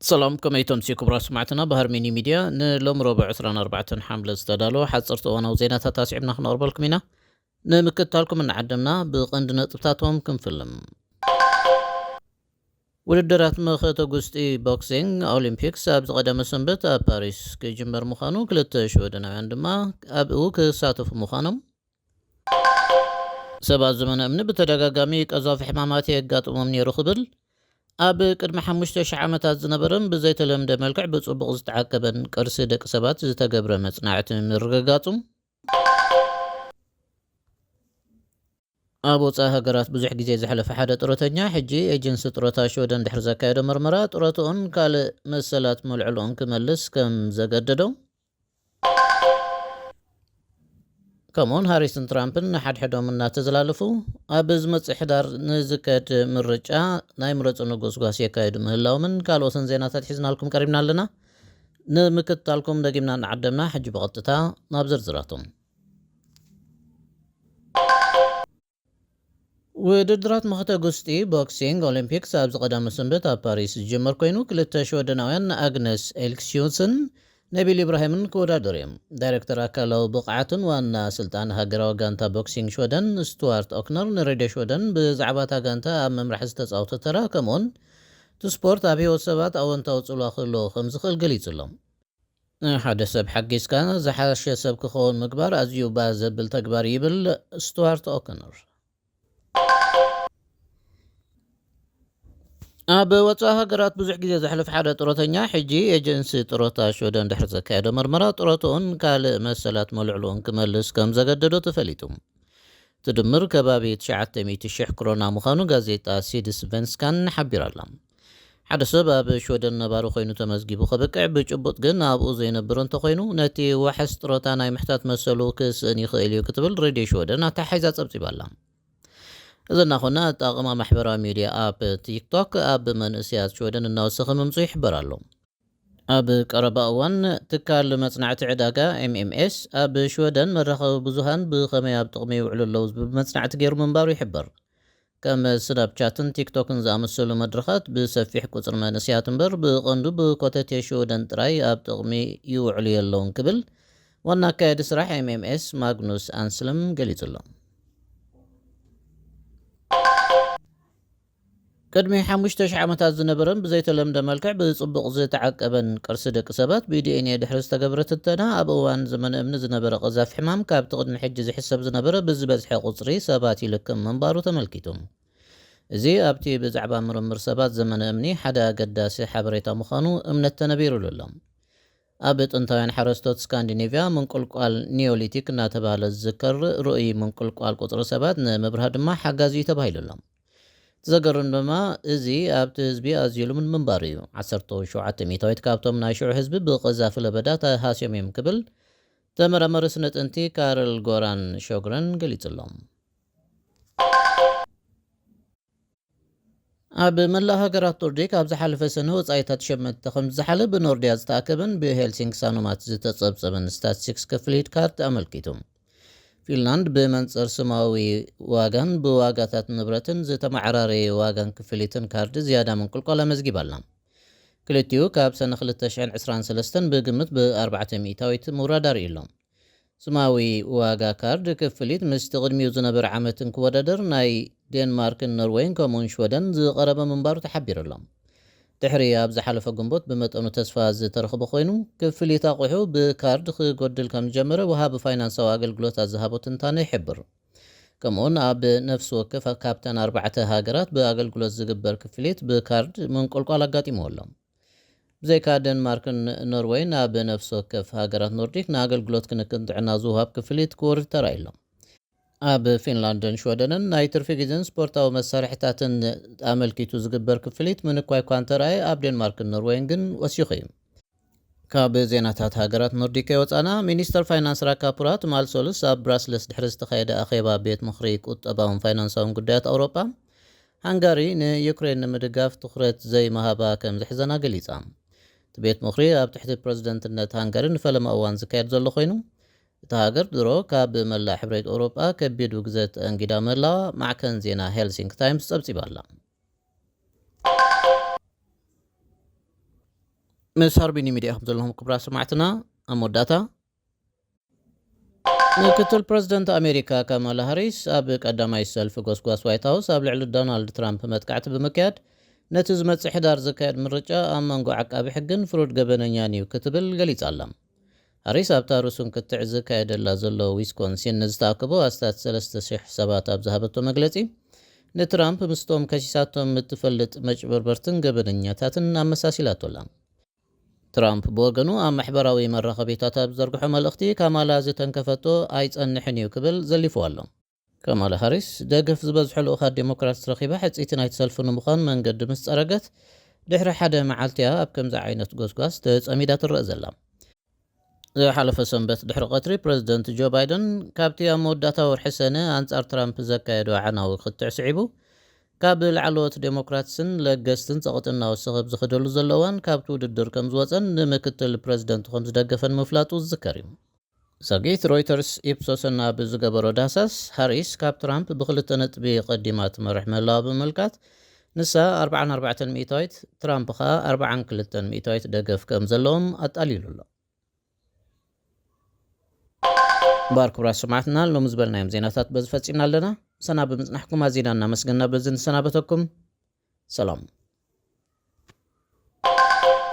ሰላም፣ ከመይ ተምስዩ ክቡራት ሰማዕትና? ባህር ሚኒ ሚድያ ንሎም ረቡዕ ዕስራን ኣርባዕተን ሓምለ ዝተዳለወ ሓፀርቲ እዋናዊ ዜናታት ኣስዒብና ክነቕርበልኩም ኢና። ንምክትታልኩም እናዓደምና ብቐንዲ ነጥብታቶም ክንፍልም። ውድድራት መኸተ ጉስጢ ቦክሲንግ ኦሊምፒክስ ኣብዚ ቀዳመ ሰንበት ኣብ ፓሪስ ክጅመር ምዃኑ፣ ክልተ ሽወደናውያን ድማ ኣብኡ ክሳተፉ ምዃኖም። ሰባት ዘመነ እምኒ ብተደጋጋሚ ቀዛፊ ሕማማት የጋጥሞም ነይሩ ክብል ኣብ ቅድሚ ሓሙሽተ ሽሕ ዓመታት ዝነበረን ብዘይተለምደ መልክዕ ብጽቡቕ ዝተዓቀበን ቅርሲ ደቂ ሰባት ዝተገብረ መጽናዕቲ ምርግጋጹ። ኣብ ወጻኢ ሃገራት ብዙሕ ግዜ ዘሕለፈ ሓደ ጡረተኛ፣ ሕጂ ኤጀንሲ ጡረታ ሽወደን ድሕሪ ዘካየዶ መርመራ፣ ጡረትኡን ካልእ መሰላት መልዕልኡን ክመልስ ከም ዘገደዶ። ከምኡውን ሃሪስን ትራምፕን ንሓድሕዶም እናተዘላለፉ፣ ኣብ ዝመጽእ ሕዳር ንዝከድ ምርጫ ናይ ምረጹ ንጎስጓስ የካይዱ ምህላዎምን ካልኦትን ዜናታት ሒዝናልኩም ቀሪብና ኣለና። ንምክትታልኩም ደጊምና እናዓደምና፣ ሕጂ ብቐጥታ ናብ ዝርዝራቶም። ውድድራት መኽተ ጉስጢ ቦክሲንግ ኦሊምፒክስ ኣብዚ ቀዳመ ሰንበት ኣብ ፓሪስ ዝጅመር ኮይኑ፣ ክልተ ሽወደናውያን ኣግነስ ኤልክስዮስን ነቢል ኢብራሂምን ክወዳደሩ እዮም። ዳይሬክተር ኣካላዊ ብቕዓትን ዋና ስልጣን ሃገራዊ ጋንታ ቦክሲንግ ሽወደን ስቱዋርት ኦክነር ንሬድዮ ሽወደን ብዛዕባ እታ ጋንታ ኣብ ምምራሕ ዝተጻወቶ ተራ፣ ከምኡውን እቲ ስፖርት ኣብ ህይወት ሰባት ኣወንታዊ ጽልዋ ክህልዎ ከም ዝኽእል ገሊጹ ኣሎ። ንሓደ ሰብ ሓጊዝካ ዝሓሸ ሰብ ክኸውን ምግባር ኣዝዩ ባህ ዘብል ተግባር እዩ፣ ይብል ስቱዋርት ኦክነር። ኣብ ወጻኢ ሃገራት ብዙሕ ግዜ ዘሕልፍ ሓደ ጡረተኛ፣ ሕጂ ኤጀንሲ ጡረታ ሽወደን ድሕሪ ዘካየዶ መርመራ፣ ጡረትኡን ካልእ መሰላት መልዕልኡን ክመልስ ከም ዘገደዶ ተፈሊጡ። እቲ ድምር ከባቢ ትሽዓተ ሚእቲ ሽሕ ክሮና ምዃኑ ጋዜጣ ሲድስቨንስካን ሓቢራ ኣላ። ሓደ ሰብ ኣብ ሽወደን ነባሪ ኮይኑ ተመዝጊቡ ከብቅዕ፣ ብጭቡጥ ግን ኣብኡ ዘይነብር እንተኾይኑ፣ ነቲ ዋሕስ ጡረታ ናይ ምሕታት መሰሉ ክስእን ይኽእል እዩ ክትብል ሬድዮ ሽወደን ኣተሓሒዛ ጸብጺባ ኣላ። እዚ እናኾነ፣ ኣጠቓቕማ ማሕበራዊ ሚድያ ኣፕ ቲክቶክ ኣብ መንእሰያት ሽወደን እናወሰኸ ምምጹ ይሕበር ኣሎ። ኣብ ቀረባ እዋን፣ ትካል መጽናዕቲ ዕዳጋ ኤምኤምኤስ ኣብ ሽወደን መራኸቢ ብዙሃን ብኸመይ ኣብ ጥቕሚ ይውዕሉ ኣለዉ ዝብል መጽናዕቲ ገይሩ ምንባሩ ይሕበር። ከም ስናፕቻትን ቲክቶክን ዝኣመሰሉ መድረኻት ብሰፊሕ ቁጽሪ መንእሰያት እምበር፣ ብቐንዱ ብኮተቴ ሽወደን ጥራይ ኣብ ጥቕሚ ይውዕሉ የለውን ክብል ዋና ኣካያዲ ስራሕ ኤምኤምኤስ ማግኑስ ኣንስልም ገሊጹ ኣሎ። ቅድሚ ሓሙሽተ ሽሕ ዓመታት ዝነበረን ብዘይተለምደ መልክዕ ብጽቡቕ ዝተዓቀበን ቅርሲ ደቂ ሰባት ብዲኤንኤ ድሕሪ ዝተገብረ ትንተና፣ ኣብ እዋን ዘመነ እምኒ ዝነበረ ቀዛፊ ሕማም ካብቲ ቅድሚ ሕጂ ዝሕሰብ ዝነበረ ብዝበዝሐ ቁጽሪ ሰባት ይልክም ምንባሩ ተመልኪቱ። እዚ ኣብቲ ብዛዕባ ምርምር ሰባት ዘመነ እምኒ ሓደ ኣገዳሲ ሓበሬታ ምዃኑ እምነት ተነቢሩሉ ኣሎ። ኣብ ጥንታውያን ሓረስቶት ስካንዲኔቭያ ምንቁልቋል ኒዮሊቲክ እናተባህለ ዝዝከር ርኡይ ምንቁልቋል ቁጽሪ ሰባት ንምብርሃ ድማ ሓጋዚ እዩ ተባሂሉ ኣሎ። እቲ ዘገርም ድማ፣ እዚ ኣብቲ ህዝቢ ኣዝዩ ልሙድ ምንባሩ እዩ። ዓሰርተ ሸውዓተ ሚእታዊት ካብቶም ናይ ሽዑ ህዝቢ ብቐዛፊ ለበዳ ተሃስዮም እዮም ክብል ተመራማሪ ስነ ጥንቲ ካርል ጎራን ሾግረን ገሊጹ ኣሎ። ኣብ መላእ ሃገራት ኖርዲክ ኣብ ዝሓለፈ ሰነ ወጻኢታት ሸመትቲ ከም ዝሓለ ብኖርድያ ዝተኣከበን ብሄልሲንክ ሳኖማት ዝተጸብጸበን ስታትስቲክስ ክፍሊት ካርድ ኣመልኪቱ። ፊንላንድ ብመንጽር ስማዊ ዋጋን ብዋጋታት ንብረትን ዝተመዓራረየ ዋጋን ክፍሊትን ካርድ ዝያዳ ምንቁልቋል ኣመዝጊባ ኣላ። ክልቲኡ ካብ ሰነ ክልተ ሽሕን ዕስራን ሰለስተን ብግምት ብኣርባዕተ ሚእታዊት ምውራድ ኣርእዩ ኣሎ። ስማዊ ዋጋ ካርድ ክፍሊት ምስቲ ቅድሚኡ ዝነበረ ዓመት እንክወዳደር ናይ ዴንማርክን ኖርወይን ከምኡውን ሽወደን ዝቐረበ ምንባሩ ተሓቢሩ ኣሎ። ድሕሪ ኣብ ዝሓለፈ ግንቦት ብመጠኑ ተስፋ ዝተረኽበ ኮይኑ፣ ክፍሊት ኣቑሑ ብካርድ ክጎድል ከም ዝጀመረ ወሃቢ ፋይናንሳዊ ኣገልግሎታት ዝሃቦ ትንታነ ይሕብር። ከምኡውን ኣብ ነፍሲ ወከፍ ካብተን ኣርባዕተ ሃገራት ብኣገልግሎት ዝግበር ክፍሊት ብካርድ ምንቁልቋል ኣጋጢምዎ ኣሎ። ብዘይካ ደንማርክን ኖርወይን፣ ኣብ ነፍሲ ወከፍ ሃገራት ኖርዲክ ንኣገልግሎት ክንክን ጥዕና ዝወሃብ ክፍሊት ክወርድ ተራእዩ ኣሎ። ኣብ ፊንላንድን ሽወደንን ናይ ትርፊ ግዜን ስፖርታዊ መሳርሕታትን ኣመልኪቱ ዝግበር ክፍሊት ምንኳይ እኳ እንተረኣየ፣ ኣብ ዴንማርክን ኖርወይን ግን ወሲኹ እዩ። ካብ ዜናታት ሃገራት ኖርዲክ ከይወጻና፣ ሚኒስተር ፋይናንስ ራካፑራ ትማል ሰሉስ ኣብ ብራስለስ ድሕሪ ዝተኻየደ ኣኼባ ቤት ምኽሪ ቁጠባውን ፋይናንሳውን ጉዳያት ኣውሮጳ፣ ሃንጋሪ ንዩክሬን ንምድጋፍ ትኹረት ዘይምሃባ ከም ዘሕዘና ገሊጻ። እቲ ቤት ምኽሪ ኣብ ትሕቲ ፕረዚደንትነት ሃንጋሪ ንፈለማ እዋን ዝካየድ ዘሎ ኮይኑ፣ እታ ሃገር ድሮ ካብ መላእ ሕብረት ኤውሮጳ ከቢድ ውግዘት ኣንጊዳ ምህላዋ ማዕከን ዜና ሄልሲንክ ታይምስ ጸብጺባ ኣላ። ምስ ሃርቢኒ ሚድያ ኢኹም ዘለኹም ክቡራት ሰማዕትና። ኣብ መወዳእታ፣ ምክትል ፕረዚደንት ኣሜሪካ ካማላ ሃሪስ ኣብ ቀዳማይ ሰልፊ ጎስጓስ ዋይት ሃውስ ኣብ ልዕሊ ዶናልድ ትራምፕ መጥቃዕቲ ብምክያድ፣ ነቲ ዝመጽእ ሕዳር ዝካየድ ምርጫ ኣብ መንጎ ዓቃቢ ሕግን ፍሩድ ገበነኛን እዩ ክትብል ገሊጻ ኣላ። ሃሪስ ኣብታ ርሱን ክትዕ ዝካየደላ ዘሎ ዊስኮንሲን ንዝተኣከቡ ኣስታት ሰለስተ ሽሕ ሰባት ኣብ ዝሃበቶ መግለጺ፣ ንትራምፕ ምስቶም ከሲሳቶም እትፈልጥ መጭበርበርትን ገበነኛታትን ኣመሳሲላቶ ኣላ። ትራምፕ ብወገኑ ኣብ ማሕበራዊ መራኸቢታት ኣብ ዝዘርግሖ መልእኽቲ፣ ካማላ ዝተንከፈቶ ኣይጸንሕን እዩ ክብል ዘሊፍዋ ኣሎ። ካማላ ሃሪስ ደገፍ ዝበዝሖ ልኡኻት ዴሞክራት ረኺባ ሕጽይቲ ናይቲ ሰልፊ ንምዃን መንገዲ ምስ ጸረገት፣ ድሕሪ ሓደ መዓልቲ እያ ኣብ ከምዚ ዓይነት ጎስጓስ ተጸሚዳ ትረአ ዘላ። ዝሓለፈ ሰንበት ድሕሪ ቀትሪ ፕረዚደንት ጆ ባይደን ካብቲ ኣብ መወዳእታ ወርሒ ሰነ ኣንጻር ትራምፕ ዘካየዶ ኣዕናዊ ክትዕ ስዒቡ፣ ካብ ላዕለዎት ዴሞክራትስን ለገስትን ጸቕጢ እናወሰኸ ኣብ ዝኸደሉ ዘሎ እዋን ካብቲ ውድድር ከም ዝወጸን ንምክትል ፕረዚደንቱ ከም ዝደገፈን ምፍላጡ ዝዝከር እዩ። ሳጊት ሮይተርስ ኢፕሶስን ኣብ ዝገበሮ ዳህሳስ፣ ሃሪስ ካብ ትራምፕ ብክልተ ነጥቢ ቀዲማ ትመርሕ ምህላዋ ብምምልካት፣ ንሳ ኣርብዓን ኣርባዕተን ሚእታዊት፣ ትራምፕ ኸኣ ኣርብዓን ክልተን ሚእታዊት ደገፍ ከም ዘለዎም ኣጣሊሉ ኣሎ። እምበኣር ክቡራት ሰማዕትና፣ ሎሚ ዝበልናዮም ዜናታት በዚ ፈጺምና ኣለና። ሰና ብምጽናሕኩም ኣዚና እናመስገና በዚ ንሰናበተኩም። ሰላም።